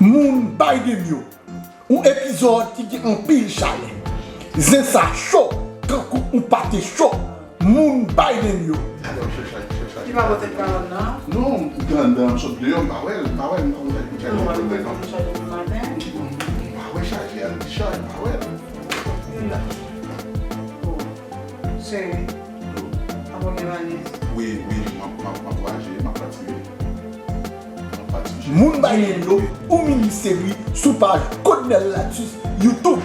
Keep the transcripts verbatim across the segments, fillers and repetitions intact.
Moun Biden yo, yon epizòd ki gen anpil chalè. Zen sa cho, tankou yon pate cho. Moun Biden yo. Ki pa pote kalòn nan? Non, m te anndan, m sot deyò, m pa wè l, m pa wè l, m pa wè l. Nou pa vin pou chaje pou maten? M pa wè chaje a, m di chay, m pa wè l. Li la. Oh, cheri. Apo gen valiz. Wi, wi, m ap, m ap, m ap vwayaje, m ap pati. M ap pati. Moun Biden yo, yon mini seri sou paj Godnel Latus YouTube.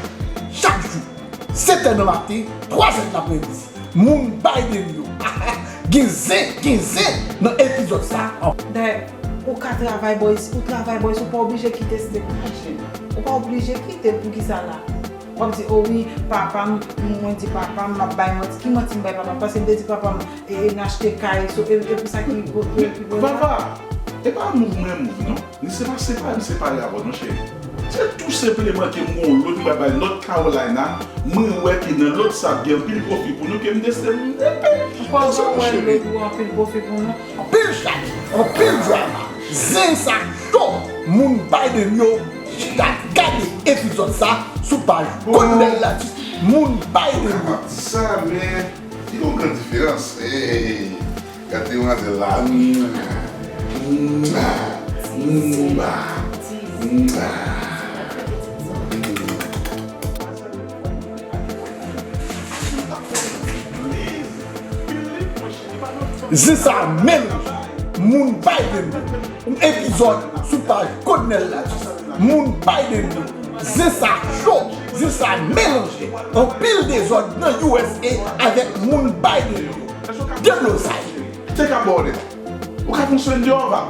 Chak jou, sèt è nan maten, twa è nan apremidi. Moun Biden yo. Gen zen, gen zen nan epizòd sa. Dayè, ou ka travay bò isi, ou travay bò isi, ou pa oblije kite Steve Machine. Ou pa oblije kite l, poukisa la? W ap di, o wi, papa m, mwen di papa m, m ap bay manti. Ki manti m bay papa m? Paske m te di papa m, e, e n achte kay, so, e, e pou sa ki gwo, ki gwo la? Vava, e pa move mwen move non. Ni se pa separe, m separe avè w non cheri. Se tou senpleman ke m gon lòt m pral bay North Carolina, mwen wè ke nan lòt sa gen anpil pwofi pou nou ke m deside m Kòman w wè lòt ou anpil pwofi pou nou? Anpil chalè, anpil drama. Zen sa cho. Moun Biden yo, chita gade epizòd sa sou paj Godnel Latus. Moun Biden yo. Sa men, li gon gran diferans. Hey, gade demwazèl la. Mwa, mwa, mwa, mwa. Zen sa melanje. Moun Biden yo. Yon epizòd sou paj Godnel Latus. Moun Biden yo. Zen sa cho. Zen sa melanje. Anpil dezòd nan U S A avèk moun Biden yo. Deblozay. Take a body. Ou ka fonksyone deyò va.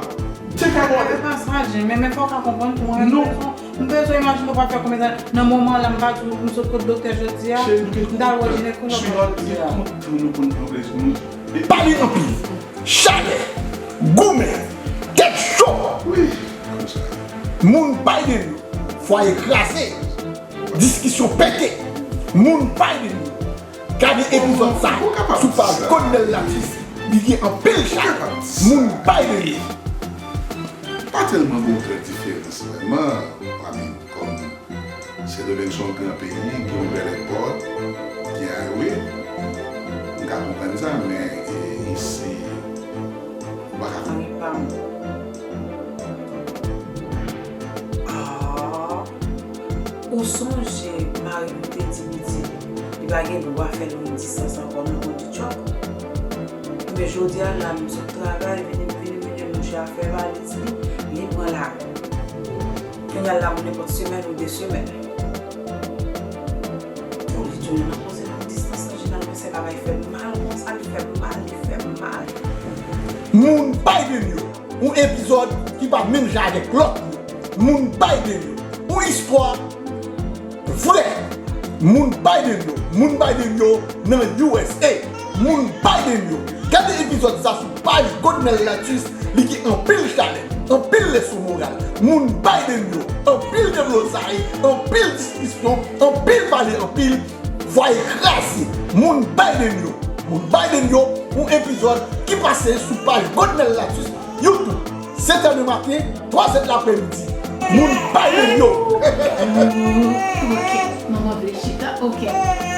Take a body. Mwen pa sa, Jim, men, men fò w ka konprann pou mwen. M bezwen, m bezwen imajine w pa fè konbyen tan. Nan moman la, m pa di w, m sot kot doktè jodi a. M t al wè jinekològ jodi a. Sweetheart, nou konn pran plezi nou. Pale anpil. Chalè. Goumen. Tèt cho. Wi, konsa. Moun Biden yo. Fwaye kraze. Diskisyon pete. Moun Biden yo. Gade epizòd sa sou paj Godnel Latus. Li gen anpil chalè. Moun Biden yo. Pa tèlman gon gran diferans vrèman. I mean, kòm Sendomeng se yon gran peyi, gen yon bèl èpòt, gen highway. M ka konprann sa, men e, isi, ou pa ka konprann. Mari pa m. Ah, ou sonje mari m te di m di li pa gen dwa fè long distans ankò nan kondityon. Men jodi a la, m sot travay, vini, vini, vini, mouche a fè valiz li, li pran lari. Kounye a la, pou nenpòt semèn ou de semèn. Pou li tounen nan koze long distans, an jeneral, men se bagay fè m mal konsa, li fè m mal, li fè m mal. Moun Biden yo. Yon epizòd ki pa menm jan avèk lòt yo. Moun Biden yo. Yon istwa vrè. Moun Biden yo. Moun Biden yo nan U S A. Moun Biden yo. Gade epizòd sa sou paj Godnel Latus. Li gen anpil chalè, anpil leson moral. Moun Biden yo. Anpil deblozay, anpil diskisyon, anpil pale anpil. Vwaye kraze. Moun Biden yo. Moun Biden yo. Yon epizòd ki pase sou paj Godnel Latus YouTube. Sèt è nan maten, twa è nan apremidi. Moun Biden yo. Ok, manman vle chita, ok.